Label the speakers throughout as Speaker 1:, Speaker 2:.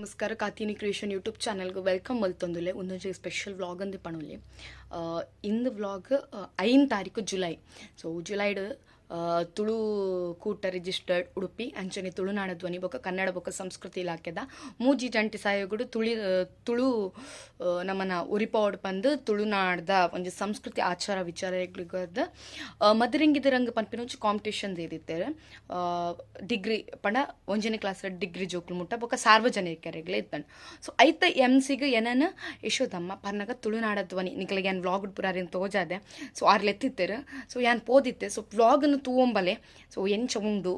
Speaker 1: ನಮಸ್ಕಾರ. ಕಾತಿನಿ creation YouTube ಚಾನಲ್ಗೆ welcome ಮಲ್ತೊಂದುಲ್ಲೆ. ಒಂದೊಂಜಿ special vlog ಅಂದು ಪಣೊಲಿ. ಇಂದು ವ್ಲಾಗ್ 5 ತಾರೀಕು ಜುಲೈ. ಸೊ ಜುಲೈಡ್ ತುಳು ಕೂಟ ರಿಜಿಸ್ಟರ್ಡ್ ಉಡುಪಿ ಅಂಚನೆ ತುಳುನಾಡ ಧ್ವನಿ ಬೊಕ್ಕ ಕನ್ನಡ ಬೊಕ್ಕ ಸಂಸ್ಕೃತಿ ಇಲಾಖೆದ ಮೂಜಿ ಜಂಟಿ ಸಾಯೋಗುಡು ತುಳಿ ತುಳು ನಮ್ಮನ ಉರಿಪಾವಡ್ ಪಂದ್ ತುಳುನಾಡ್ದ ಒಂಜಿ ಸಂಸ್ಕೃತಿ ಆಚಾರ ವಿಚಾರಗಳಿಗದ ಮದರಿಂಗಿದ ರಂಗ ಪನ್ಪಿನ ಒಂಜಿ ಕಾಂಪಿಟೇಷನ್ ಇದಿತ್ತೇವೆ. ಡಿಗ್ರಿ ಪಂಡ ಒಂಜನೇ ಕ್ಲಾಸ್ ಡಿಗ್ರಿ ಜೋಕ್ಲು ಮುಟ್ಟ ಬೊಕ್ಕ ಸಾರ್ವಜನಿಕರಿಗ್ಲೇ ಇತ್ತಂಡ್. ಸೊ ಐತ ಎಮ್ ಸಿಗ್ ಏನನ ಯಶೋದಮ್ಮ ಪನ್ನಗ ತುಳುನಾಡ ಧ್ವನಿ ನಿಕ್ಲೆಗ್ ಯಾನ್ ವ್ಲಾಗ್ ಪೂರ ತೋಜಾದೆ. ಸೊ ಆರ್ ಲೆತ್ತಿತ್ತೇರು. ಸೊ ಯಾನ್ ಪೋದಿತ್ತೆ. ಸೊ ವ್ಲಾಗ್ನು ತೂವೊಂಬಲೆ. ಸೊ ಎಂಚ ಉಂಡು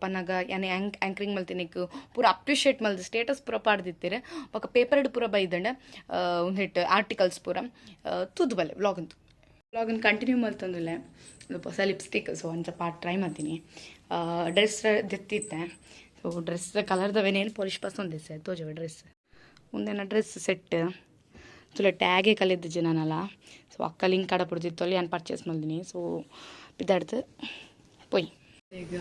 Speaker 1: ಪನ್ನಗ ಯಾನ್ ಆ್ಯಂಕರಿಂಗ್ ಮಲ್ತಿನಿಕ್ ಪೂರ ಅಪ್ರಿಷಿಯೇಟ್ ಮಲ್ದು ಸ್ಟೇಟಸ್ ಪೂರ ಪಾಡ್ದಿತ್ತೆರ್. ಬೊಕ್ಕ ಪೇಪರ್ಡ್ ಪೂರ ಬೈದಂಡ ಒಂದಿಟ್ಟು ಆರ್ಟಿಕಲ್ಸ್ ಪೂರ ತೂದು ಬಲ್ಲೆ. ವ್ಲಾಗ್ ಅಂತೂ ವ್ಲಾಗನ್ನು ಕಂಟಿನ್ಯೂ ಮಲ್ತೊಂದುಲ್ಲೆ. ಹೊಸ ಲಿಪ್ಸ್ಟಿಕ್, ಸೊ ಅಂಚ ಪಾಟ್ ಟ್ರೈ ಮಾಡ್ತೀನಿ. ಡ್ರೆಸ್ ದೆತ್ತಿತ್ತೆ. ಸೊ ಡ್ರೆಸ್ ಕಲರ್ದವೆ ನೇಲ್ ಪಾಲಿಶ್ ಪಸಂದ್ ಸರ್ ತೋಜವೆ ಡ್ರೆಸ್ ಒಂದೇನ ಡ್ರೆಸ್ ಸೆಟ್ ತುಲೆ ಟ್ಯಾಗೇ ಕಲಿದ್ದಿಜ್ಜಿ ನಾನಲ್ಲ. ಸೊ ಅಕ್ಕ ಲಿಂಕ್ ಕಡ ಪಡ್ದಿತ್ತಲ್ಲಿ ನಾನು ಪರ್ಚೇಸ್ ಮಲ್ದಿನಿ. ಸೊ ಬಿದ್ದಾಡ್ದು ಪೊಯ್ ಈಗ.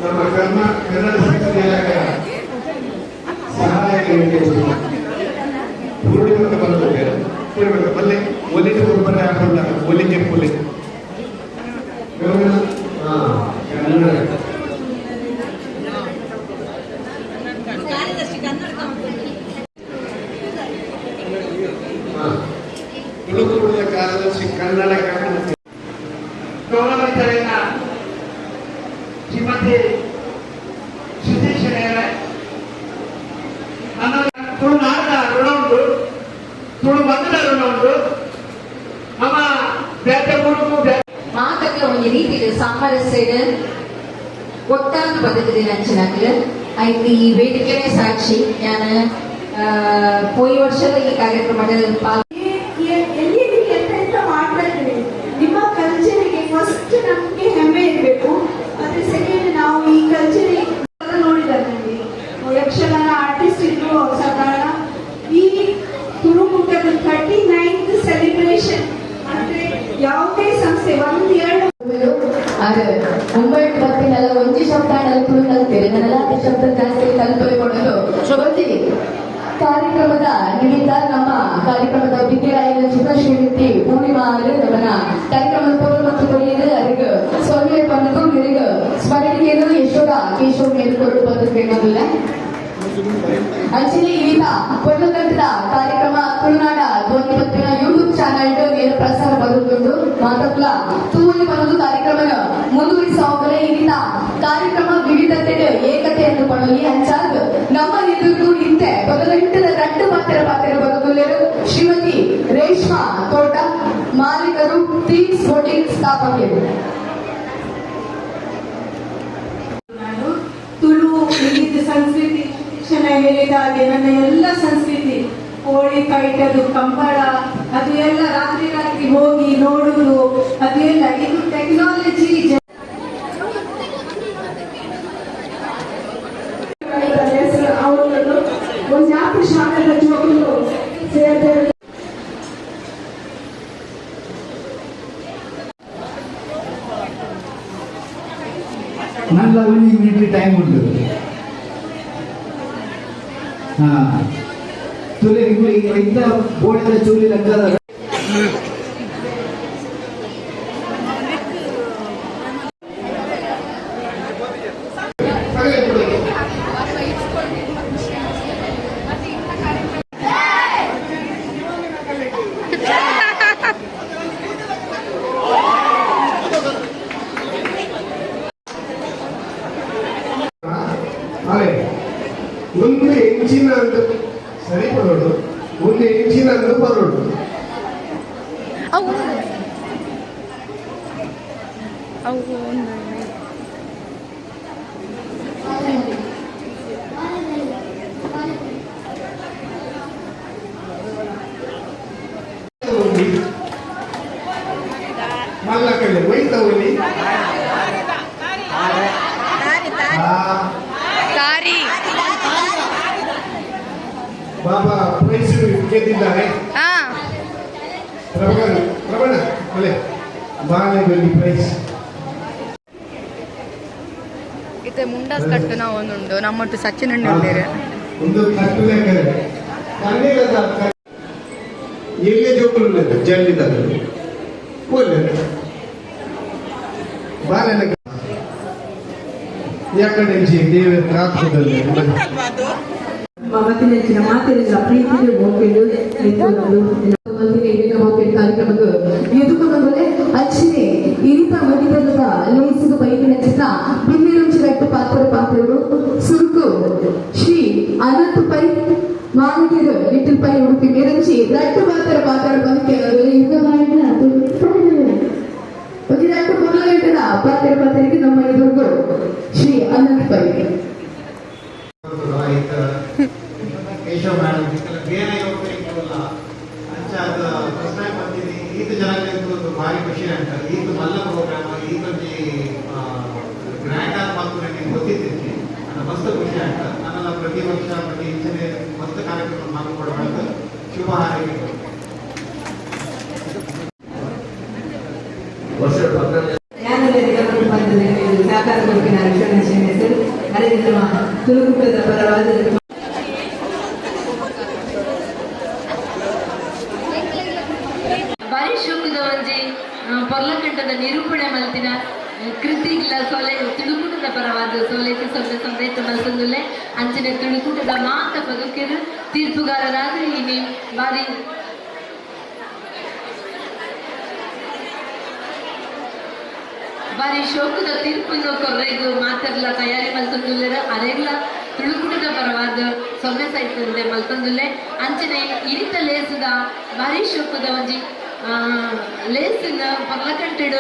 Speaker 2: ನಮ್ಮ ಕನ್ನಡ ಸಂಸ್ಕೃತಿ ಇಲಾಖೆಯ ಸಹಾಯಕ ಪೂರ್ಣಿಮಕ್ಕ ಬಂದಿದ್ದೇವೆ. ಪೂರ್ಣಿಮಕ್ಕ ಬಲ್ಲೆ ಒಲಿಗೆ ಒಬ್ಬರೇ ಹಾಕೊಂಡ ಒಲಿಗೆ ಪೊಲಿ ಕನ್ನಡ. ತುಳುಕೂಡದ ಕಾರ್ಯದರ್ಶಿ ಕನ್ನಡ ಕನ್ನಡ
Speaker 3: ಗೌರವಾನ್ವಿತರಾದ ಶ್ರೀಮತಿ ಸುಧೀಶ್ ನನ್ನ ತುಳುನಾಡಿನ ಋಣ ಉಂಟು, ತುಳು ಮಣ್ಣಿನ ಋಣ ಉಂಟು. ನಮ್ಮ ಬೇತೆ ಮುಡುಕು.
Speaker 4: ಮಾತಕ್ಕೆ ಒಂಜಿ ರೀತಿಡ್ ಸಾಮರಸ್ಯಡ್ ಒಟ್ಟಾದ್ ಬದುಕುದಿನ ಅಂಚಿನಕ್ಲು. ಐಕ್ ಈ ವೇದಿಕೆನೇ ಸಾಕ್ಷಿ. ನಾನು ಪೋಯಿ ವರ್ಷದ ಈ ಕಾರ್ಯಕ್ರಮದ ಪಾಲ್
Speaker 5: ಎಲ್ಲಿ ಎಂತ ಎಂತ ಮಾಡ್ತಾ ಇದ್ದೀರಿ. ನಿಮ್ಮ ಕಲ್ಚರಿಗೆ ಫಸ್ಟ್ ನಮ್ಗೆ ಹೆಮ್ಮೆ ಇರಬೇಕು. ಮತ್ತೆ ಸೆಕೆಂಡ್ ನಾವು ಈ ಕಲ್ಚರ್ ನೋಡಿದ್ದಾರೆ. ನನಗೆ ಯಕ್ಷಗಾನ ಆರ್ಟಿಸ್ಟ್ ಇದ್ರು ಸಾಧಾರಣ. ಈ ತುಳುಕೂಟದ 39th celebration ಅಂದ್ರೆ ಯಾವುದೇ ಸಂಸ್ಥೆ ಒಂದ್ ಎರಡು
Speaker 4: ಆರು ಮುಂಬೈ ಬತ್ತಿನಲ್ಲ ಒಂಜಿ ಶಬ್ದ ಆಂಡಲ ತುಳು ಕಲ್ತೇವೆ. ನನ್ನಲ್ಲ ಅತಿ ಶಬ್ದ ಜಾಸ್ತಿ ಕಲ್ಪನೆ ಕೊಡೋದು. ಒಂಜಿ ಕಾರ್ಯಕ್ರಮದ ನಿಮಿತ್ತ ನಮ್ಮ ಕಾರ್ಯಕ್ರಮದ ವಿದ್ಯಾರಾಯನ ಚಿತ್ರ ಶ್ರೀಮತಿ ಪೂರ್ಣಿಮಾ ಅವರು ನಮ್ಮನ ಕಾರ್ಯಕ್ರಮದ ಪೂರ್ವ ಮತ್ತು ಕೊರಿಯದು ಅದಕ್ಕೆ ಸೊನ್ನೆ ಬಂದು ನಿನಗೆ ಸ್ಮರಣಿಕೆಯನ್ನು ಯಶೋದ ಕೇಶವ ಮೇಲೆ ಕೊರಡು ಬಂದು ಕೇಳೋದಿಲ್ಲ. ಅಂಚನೆ ಈತ ಪೊರ್ಲುಗಂಟದ ಕಾರ್ಯಕ್ರಮ ತುಳುನಾಡ ಧ್ವನಿ ಪತ್ರಿನ ಯೂಟ್ಯೂಬ್ ಚಾನಲ್ ನೇರ ಪ್ರಸಾರ ಬರುತ್ತುಂಡು. ಮಾತಕ್ಲ ತೂವಲಿ ಬರುದು ಕಾರ್ಯಕ್ರಮ ಮುಂದುವರಿಸುವವರೇ. ಈತ ಕಾರ್ಯಕ್ರಮ ವಿವಿಧತೆ ಏಕತೆ ಎಂದು ಪಡಲಿ. ಅಂಚಾದ್ ನಮ್ಮ ಎದುರು ಇಂತೆ ಪದಗಂಟದ ರಡ್ಡು ಪಾತ್ರ ಪಾತ್ರ ಬರುದುಲ್ಲೇರು ಶ್ರೀಮತಿ ರೇಷ್ಮಾ ತೋಟ, ಮಾಲೀಕರು, ಥೀಮ್ಸ್ ಹೋಟೆಲ್ ಸ್ಥಾಪಕರು.
Speaker 5: ನಾನು ತುಳು ವಿವಿಧ ಸಂಸ್ಕೃತಿ ಶಿಕ್ಷಣ ಹೇಳಿದ ಹಾಗೆ ನನ್ನ ಎಲ್ಲ ಸಂಸ್ಕೃತಿ, ಕೋಳಿ ಕೈಟದು, ಕಂಬಳ, ಅದು ಎಲ್ಲ ರಾತ್ರಿ ರಾತ್ರಿ ಹೋಗಿ ನೋಡುದು, ಅದು ಎಲ್ಲ ಇದು ಟೆಕ್ನಾಲಜಿ.
Speaker 6: ಅವರುಗಳು ಒಂಜಾತಿ ಶಾಲೆದ ಜೋಕುಲು ಸೇರ್ತಾರೆ.
Speaker 2: ನನ್ನ ಒಂಜಿ ಮಿನಿಟ್ ಟೈಮ್ ಉಂಟು. ಹಾ ತುಲೆ ಇಂಥ ಬೋರ್ಡಿನ ಚೂಲಿ ಲಗ್ಗದ. ಅರೆ ಒಂದು ಇಂಚಿನ ಸರಿ ಬರೋಡು, ಒಂದು ಇಂಚಿನ ಬರೋಡು.
Speaker 1: ಅವು ಅವು ಒಂದು
Speaker 2: ಮಲ್ಲ ಕಡೆ ಒಯ್ತವಲ್ಲಿ.
Speaker 1: ತಾರಿ.
Speaker 2: ಬಾಬಾ ಪ್ರೈಸ್ ಗೆದ್ದಿದ್ದಾರೆ.
Speaker 1: ಹಾ.
Speaker 2: ಪ್ರಭಾಕರ್, ಪ್ರಭಣ ಅಲ್ಲೇ ಬಾಳೆ ಬೆಳ್ಳಿ ಪ್ರೈಸ್.
Speaker 1: ಮುಂಡಾಸ್ ಕಟ್ಟುನ ಒಂದುಂಡು ನಮ್ಮೊಟ್ಟು ಸಚಿನ್ ಅಣ್ಣ ಉಳ್ಳೇರು.
Speaker 2: ಒಂದು ಕಟ್ಟುಲೆಕ್ಕರೆ ಕಣ್ಣೀರದ ಎಲ್ಲಿ ಜೋಕುಲು ಜಲ್ಲಿದ ಒಳ್ಳೆ ಬಾಲೆನ ಯಾಕಂದ್ರೆ ದೇವರ ಕಾಪುದಲ್ಲಿ.
Speaker 6: ಮಮತಿನ ಮಾತೆಲ್ಲ ಪ್ರೀತಿಗೆ ಬೋಕೆಡು.
Speaker 4: ಕಾರ್ಯಕ್ರಮಕ್ಕೆ ಎದುಕೊಂಡರೆ ಅಚ್ಚಿನೆ ಇರಿತ ಮಡಿದಲ್ಲದ ಲೇಸಿಗೆ ಬೈಕಿನ ಚಿತ್ರ ಬಿನ್ನಿರುಂಚಿ ರಟ್ಟು ಪಾತ್ರ ಪಾತ್ರಗಳು ಸುರುಕು ಶ್ರೀ ಅನಂತ ಪೈ ಮಾಲಿಕೆರು ಲಿಟಿಲ್ ಪೈ ಉಡುಪಿ ಮಿರಂಚಿ ರಟ್ಟು ಪಾತ್ರ ಪಾತ್ರ ಬಂದು ಒಂಜಿ ರಟ್ಟು ಮೊದಲ ಪಾತ್ರ ಪಾತ್ರಕ್ಕೆ ನಮ್ಮ ಎದುರುಗು ಶ್ರೀ ಅನಂತ ಪೈ.
Speaker 2: ಕೇಶವ ಮೇಡಮ್ ಇದಕ್ಕೆಲ್ಲ ಬೇರೆ ಹೋಗ್ತಿಲ್ಲ ಅಂಚ ಅದು ಫಸ್ಟ್ ಟೈಮ್ ಬಂದಿನಿ. ಈತ ಜನಗಳಿಗೆ ಒಂದು ಭಾರಿ ಖುಷಿ ಅಂತ. ಈತ ಮಲ್ಲ ಪ್ರೋಗ್ರಾಮ್, ಈತೊಂಜಿ ಗ್ರ್ಯಾಂಡ್ ಆಗಿ ಮಾತು ನನಗೆ ಗೊತ್ತಿದ್ದೀನಿ. ನನ್ನ ಮಸ್ತ್ ಖುಷಿ ಅಂತ. ನಾನೆಲ್ಲ ಪ್ರತಿ ವರ್ಷ ಪ್ರತಿ ಇಂಚನೆ ಮಸ್ತ್ ಕಾರ್ಯಕ್ರಮ ಮಾಡಿಕೊಡ್ಬೇಕು. ಶುಭ ಹಾರೈಕೆಗಳು.
Speaker 6: ಸಹಕಾರ ಕೊಡ್ಪಿನ ವಿಶ್ವನಾಥ ಹೆಸರು ಅರೆ ನಮ್ಮ ತುಳುಕೂಟದ ಪರವಾದ.
Speaker 7: ಬಾರಿ ಶೋಕುದ ಒಂಜಿ ಪೊರ್ಲಕಂಠದ ನಿರೂಪಣೆ ಮಲ್ತಿನ ಕೃತಿಗ್ಲ ಸೊಲೆ ತುಳುಕೂಟದ ಪರವಾದ ಸೋಲೈತೆ ಸೊಲ್ಲೆ ಸಂದೈತ ಮಲ್ತೊಂದುಲ್ಲೆ. ಅಂಚನೆ ತುಳುಕೂಟದ ಮಾತ ಪದುಕೆರು ತೀರ್ಪುಗಾರರಾದ ಇನಿ ಬಾರಿ ಬಾರಿ ಶೋಕುದ ತೀರ್ಪುನು ಕೊರ್ರೆಗು ಮಾತೆರ್ಲ ತಯಾರಿ ಮಲ್ತೊಂದುಲ್ಲೆರ್. ಅರೆಗ್ಲ ತುಳುಕೂಟದ ಪರವಾದ ಸೊನ್ನೆ ಸೈತಂದೆ ಮಲ್ತೊಂದುಲ್ಲೆ. ಅಂಚನೆ ಇರಿತ ಲೇಸುದ ಬಾರಿ ಶೋಕುದ ಒಂಜಿ ಲೇಸಿನ ಪರ್ಲಕಂಟೆಡ್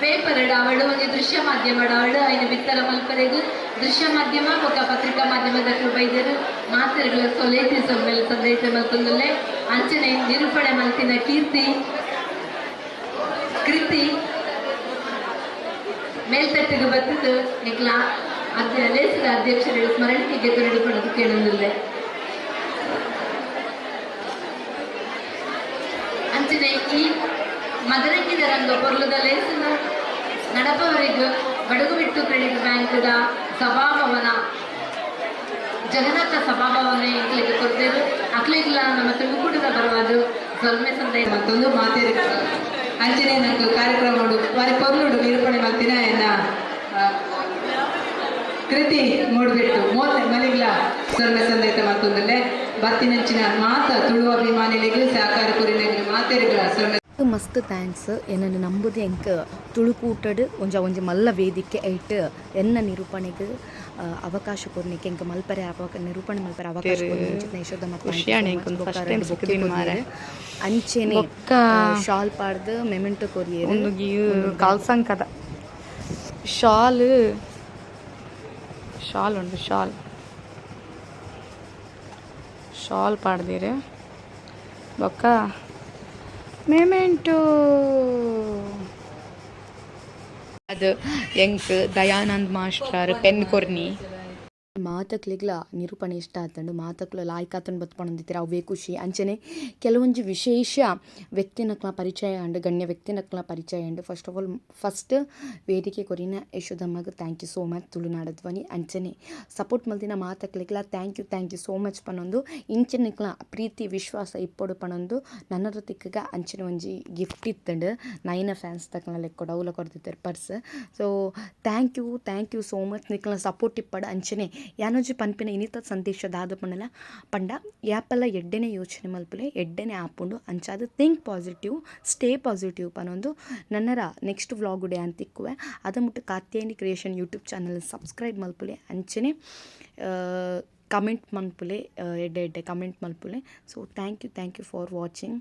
Speaker 7: ಪೇಪರ್ ಅವಳು ಒಂಜಿ ದೃಶ್ಯ ಮಾಧ್ಯಮ ಅವಳು ಐನ ಬಿತ್ತರ ಮಲ್ಪರೆಗ್ ದೃಶ್ಯ ಮಾಧ್ಯಮ ಬೊಕ್ಕ ಪತ್ರಿಕಾ ಮಾಧ್ಯಮದ ಬೈದರು ಮಾತೆರ್ಗಳ ಸೊಲೇತಿ ಸೊಮ್ಮೆಲ್ ಸಂದೈತೆ ಮಲ್ತೊಂದುಲ್ಲೆ. ಅಂಚನೆ ನಿರೂಪಣೆ ಮಲ್ತಿನ ಕೀರ್ತಿ ಕೃತಿ ಮೇಲ್ತಟ್ಟಿಗೆ ಬತ್ತಿದ್ದು ನಿಕ್ಲ ಅಧ್ಯ ಲೇಸದ ಅಧ್ಯಕ್ಷರು ಸ್ಮರಣಿಕೆಗೆ ತೊರೆದುಕೊಳ್ಳೋದು ಕೇಳಲಿಲ್ಲ. ಅಂಚನೆ ಈ ಮದರಂಗಿದ ರಂಗ ಪೊರ್ಲುದ ಲೇಸನ ನಡಪವರೆಗೂ ಬಡಗುಬಿಟ್ಟು ಕ್ರೆಡಿಟ್ ಬ್ಯಾಂಕ್ದ ಸಭಾಭವನ ಜಗನ್ನಾಥ ಸಭಾಭವನ ಎಂಕ್ಲೆಗ್ ಕೊರ್ತೆರ್. ಅಕ್ಲೆಗ್ಲ ನಮ್ಮ ತುಳುಕೂಟದ ಪರವಾದ ಸೊಲ್ಮೆ ಸಂದೈ.
Speaker 6: ಮತ್ತೊಂದು ಮಾತೇರು ಅಂಚನೆ ನಂಗೆ ಕಾರ್ಯಕ್ರಮ ಉಂಡು ಬಾರಿ ಪೊರ್ಲುಡು ನಿರೂಪಣೆ ಮಲ್ತಿನ ಎನ್ನ ಕೃತಿ ಮೂಡ್ಬಿಟ್ಟು ಮೋತೆ ಮಲಿಗ್ಲ ಸೊಲ್ಮೆ ಸಂದೈತ ಮತ್ತೊಂದಲ್ಲೇ ಬತ್ತಿನಂಚಿನ ಮಾತ ತುಳು ಅಭಿಮಾನಿಗಳಿಗೂ ಸಹಕಾರ ಕೊರಿನಗಿನ ಮಾತೇರುಗಳ ಸೊಲ್ಮೆ.
Speaker 1: ಮಸ್ತ್ thanks. ಎನ್ನನ್ನು ನಂಬುದು ಎಂಕ್ ತುಳುಕೂಟಡ್ ಒಂಜ ಒಂಜಿ ಮಲ್ಲ ವೇದಿಕೆ ಐಟ್ ಎನ್ನ ನಿರೂಪಣೆಗೆ ಅವಕಾಶ ಕೊರ್ನಿಕ್ಕೆ, ಎಂಕ್ ಮಲ್ಪರೆ ಅವಕ ನಿರೂಪಣೆ ಮಲ್ಪರೆ ಅವಕಾಶ ಕೊರ್ನಿ ಯಶೋದಮ್ಮ.
Speaker 8: ಖುಷಿ ಆಂಡ್ ಎಂಕ್ ಒಂದು first time ಸಿಕ್ಕಿದಿನ ಮಾರ್ರೆ.
Speaker 1: ಅಂಚೆನೆ
Speaker 8: ಬೊಕ್ಕ
Speaker 1: ಶಾಲ್ ಪಾಡ್ದು ಮೆಮೆಂಟೊ ಕೊರಿಯೆರ್.
Speaker 8: ಒಂದು ಕಾಲ್ಸಂಕದ ಶಾಲ್, ಶಾಲ್ ಉಂಡು, ಶಾಲ್ ಶಾಲ್ ಪಾಡ್ದಿರು. ಬೊಕ್ಕ ಮೆಮೆಂಟು. ಅದು ಎಂಕ್ ದಯಾನಂದ್ ಮಾಸ್ಟರ್ ಪೆನ್ ಕೊರ್ನಿ.
Speaker 1: ಮಾತಕ್ಲೆಗ್ಲ ನಿರೂಪಣೆ ಇಷ್ಟ ಆತಂಡು, ಮಾತಕ್ಲು ಲಾಯ್ಕ್ ಆತಂಡು ಬತ್ಪಣೊಂದಿತ್ತೆರ್, ಅವೇ ಖುಷಿ. ಅಂಚನೆ ಕೆಲವೊಂಜಿ ವಿಶೇಷ ವ್ಯಕ್ತಿನಕ್ಲ ಪರಿಚಯ ಆಂಡ್, ಗಣ್ಯ ವ್ಯಕ್ತಿನಕ್ಲ ಪರಿಚಯ ಆಂಡ್. ಫಸ್ಟ್ ಆಫ್ ಆಲ್ ಫಸ್ಟ್ ವೇದಿಕೆ ಕೊರಿನ ಯಶೋದಮ್ಮಗ್ thank you so much. Tulunad ಧ್ವನಿ ಅಂಚನೆ ಸಪೋರ್ಟ್ ಮಲ್ದಿನ ಮಾತಕ್ಲೆಗ್ಲ thank you, thank you so much ಪನೊಂದು, ಇಂಚನೆಕ್ಲ ಪ್ರೀತಿ ವಿಶ್ವಾಸ ಇಪ್ಪೊಡು ಪನೊಂದು. ನನ್ನರ ತಿಕ್ಕಗ ಅಂಚನೆ ಒಂಜಿ ಗಿಫ್ಟ್ ಇತ್ತಂಡು, ನೈನ ಫ್ಯಾನ್ಸ್ ತಕ್ಲ ಲೆಕ್ಕೊಡು ಅವುಲ ಕೊರ್ದಿತ್ತೆರ್ purse. So thank you, thank you so much. ನಿಕ್ಲ support ಇಪ್ಪಡ್. ಅಂಚನೆ ಯಾನೊಂಜಿ ಪನ್ಪಿನ ಇನಿತ ಸಂದೇಶ ದಾದ ಪಂಡಲ ಪಂಡ, ಯಾಪಲ ಎಡ್ಡೆನೆ ಯೋಚನೆ ಮಲ್ಪುಲೆ, ಎಡ್ಡೆನೆ ಆಪುಂಡು. ಅಂಚಾದ್ ಥಿಂಕ್ ಪಾಸಿಟಿವ್, ಸ್ಟೇ ಪಾಸಿಟಿವ್ ಪನೊಂದು ನನ್ನರ ನೆಕ್ಸ್ಟ್ ವ್ಲಾಗ್ ಯಾನ್ ತಿಕ್ಕುವೆ. ಅದ ಮುಟ್ಟು Katyayini creation YouTube channel subscribe ಮಲ್ಪುಲೆ. ಅಂಚನೆ ಕಮೆಂಟ್ ಮನ್ಪುಲೆ, ಎಡ್ಡೆ ಎಡ್ಡೆ ಕಮೆಂಟ್ ಮಲ್ಪುಲೆ. So thank you, thank you for watching.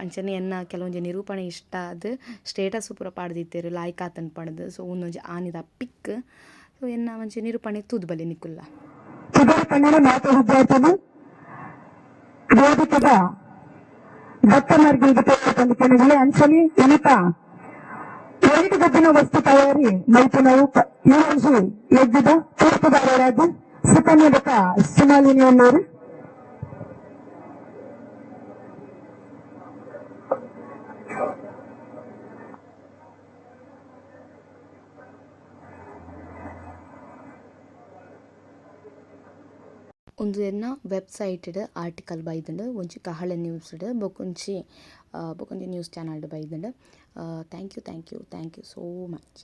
Speaker 1: ಅಂಚನೆ ಎನ್ನ ಕೆಲವೊಂಜಿ ನಿರೂಪಣೆ ಇಷ್ಟ ಆದ್ ಸ್ಟೇಟಸ್ ಪೂರ ಪಾಡ್ದಿತ್ತೆರ್ ಲಾಯ್ಕ್ ಆತನ್ ಪಂಡ್ದ್. ಸೊ ಉಂದೊಂಜಿ ಆನಿದ ಪಿಕ್. ಸೊ ಎನ್ನ ಒಂಜಿ ನಿರೂಪಣೆ ತೂದು ಬಲೆ ನಿಕುಲ್ಲ.
Speaker 9: ಚಿಗರ ಕನ್ನಡ ಮಾತು ವಿದ್ಯಾರ್ಥಿನಿ ವೇದಿಕೆದ ದತ್ತಮಾರ್ಗ ಪಂಡಿತನಲ್ಲಿ ಅಂಚನೆ ಇನಿತ ಎರಡು ಗದ್ದಿನ ವಸ್ತು ತಯಾರಿ ಮಲ್ಪುನವು ಈ ಒಂಜಿ ಯಜ್ಞದ ತೀರ್ಪುದಾರರಾದ ಸುಕನ್ಯಾ ಬೊಕ್ಕ ಸುಮಾಲಿನಿ ಅನ್ನೋರು.
Speaker 1: ಉಂದು ಎನ್ನ ವೆಬ್ಸೈಟ್ ಆರ್ಟಿಕಲ್ ಬೈದ್ಂಡ್. ಒಂಜಿ ಕಹಳೆ ನ್ಯೂಸ್ ಡ್ ಬೊಕೊಂಜಿ ಬೊಕೊಂಜಿ ನ್ಯೂಸ್ ಚಾನೆಲ್ ಡ್ ಬೈದ್ಂಡ್. Thank you, thank you, thank you so much.